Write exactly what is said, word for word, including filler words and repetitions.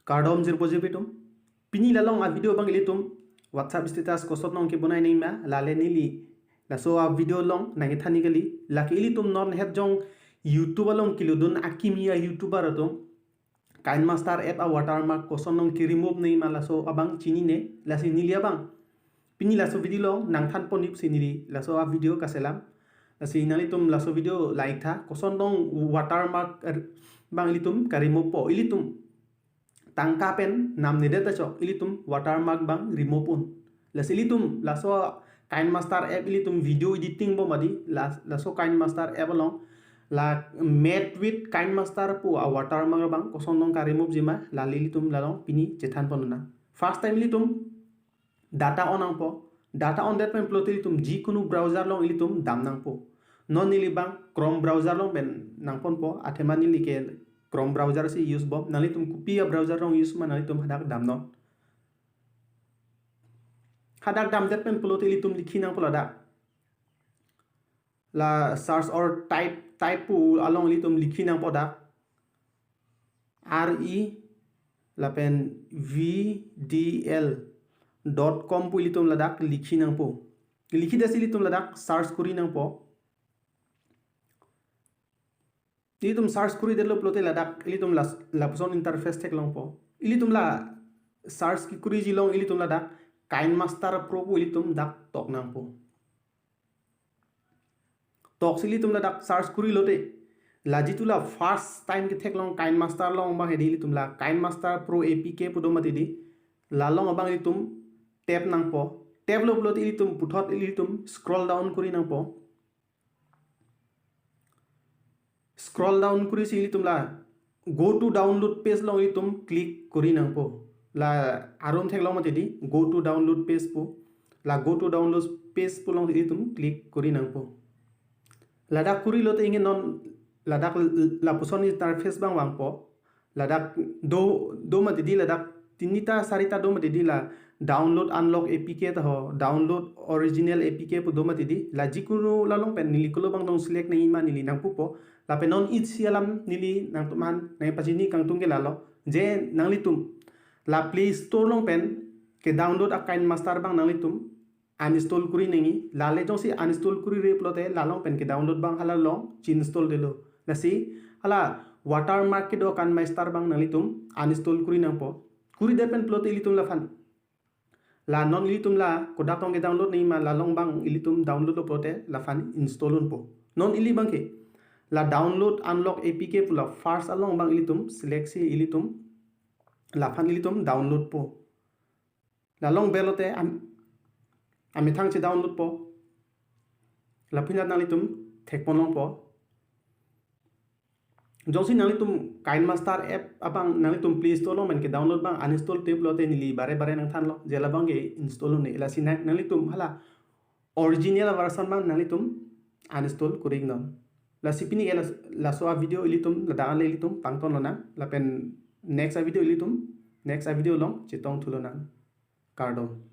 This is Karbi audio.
Kardom jirpo jirpi atum. Pini la along a video abang ilitum WhatsApp status koson nong kebonai nangji ma, lale neli laso a video along nangkethan nangji kali. Lake ilitum non het jong YouTube along kelodun akimi a YouTuber atum KineMaster app a watermark koson nong ke-remove nangji ma laso abang chinine, lasi neli abang pini laso video along nangthan ponji pusi neli laso a video kaselam. Lasi nanglitum laso video like tha, koson nong watermark er-, abang ilitum ka-remove po. Ilitum tangka pen namnedet achok ilitum watermark abang remove un. Lasi ilitum laso KineMaster app ilitum video editing bom adi, las-, laso KineMaster app along la Made with KineMaster pu a watermark abang koson nong ka-remove ji ma, lale ilitum la along pini chethan pon nang. First time ilitum data on nangpo. Data on det pen pulote ilitum jikunu browser along ilitum dam nangpo. Non neli abang Chrome browser along pen nangponpo, athema neli ke Chrome browser si use bom. Nanglitum kopi a browser along use ma nanglitum hadak damnon. Hadak damdet pen pulote ilitum likhi nangpo ladak. La search or type, type pu along ilitum likhi nangpo dak. R E lapen V D L dot com pu ilitum ladak likhi nangpo. Likhi dasi ilitum ladak search kuri nangpo. Ilitum search kuri detlo pulote ladak ilitum las-, lapuson interface theklongpo. Ilitum la search kekuriji along ilitum ladak KineMaster Pro pu ilitum dak tok nangpo. Toksi ilitum ladak search kuri lote, la jitu la first time ketheklong KineMaster along abang hedi ilitum la KineMaster Pro A P K pu do mati di. La along abang ilitum tap nangpo. Tap lo pulote ilitum puthot ilitum scroll down kuri nangpo. Scroll down kuri si ilitum la go to download page along ilitum click kuri nangpo. La arum theklong mati di go to download page pu. La go to download page pu along ilitum click kuri nangpo. Ladak kuri lote ingin non ladak l-, lapuson interface abang vangpo. Ladak do, do mati di ladak tinita sarita do mati di la download unlock A P K ta ho, download original A P K pu do mati di. La jikunu la along pen neli kolo abang dong select nangji ma neli nangpupo. Lapen non isi alam neli nangtumphan nangpachini kangtung ke lalo. Je nanglitum la Play Store along pen ke-download a KineMaster abang nanglitum uninstall kuri nangji, lale jongsi uninstall kuri re pulote la along pen ke-download abang hala along chi-install detlo. Lasi hala watermark kedo KineMaster abang nanglitum uninstall kuri nangpo. Kuri det pen pulote ilitum laphan. La non ilitum la kodak tong ke-download nangji ma la along abang ilitum download lo pulote laphan install unpo. Non ili abang ke la download unlock A P K pu la first along abang ilitum select si ilitum laphan ilitum download po. La along belote am-, amethang che-download po. Laphinat nanglitum thekpon longpo. Jongsi nanglitum KineMaster app abang nanglitum Play Store along pen ke-download abang uninstall te pulote neli bare bare nangthanlo. Je la abang ke-install un-e. Lasi nang-, nanglitum hala original version abang nanglitum uninstall kuri non. Lasi pini ke las-, laso a video ilitum ladak ale ilitum pangton lonang. Lapen next a video ilitum, next a video along chetong thu lonang. Kardom.